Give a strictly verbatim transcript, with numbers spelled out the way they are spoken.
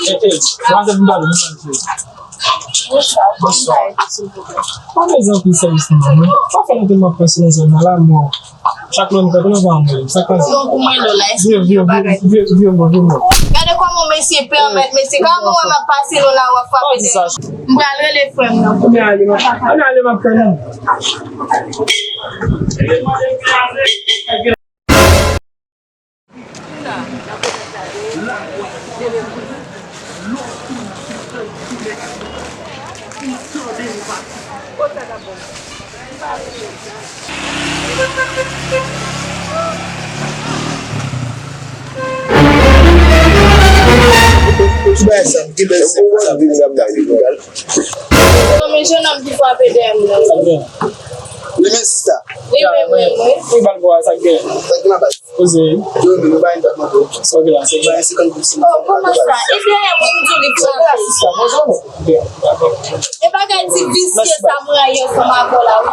Ey, ey, mwen se vin pale, vin pale. Bonswa. Bonswa. Pa bezwen anpil sèvis nan men mwen. Pa fè lontan m ap pase nan zòn nan la, mwen. Chak lè m kanpe nan van mwen, sa k pase? Bon, pou mwen, lò la, vye, vye, vye, vye, vye, vye, vye. Gade kòman mesye pèmèt mesye. Kòman mwen m ap pase lò la, w ap frape dèyè. M pral rele frè m nan. Ann ale, ann ale, m ap tann ou. Ki bagay sa? Ki bèl sèk sa? Bon, men jennonm ki frape dèyè m nan. Li men sista. Li menm, menm, wi. Wi, bal bwa, sa k gen? Sa k gen la, baz? Poze. Yo, men nou bay yon dòt manto. Sa w gen la, se gen. Bay senkant goud si. Oh, kòman sa? E dèyè mwen, m di w li frape. Sista, poze w non. Ok, dakò. E bagay ti visye sa, m rayi ansanm avè w la, wi.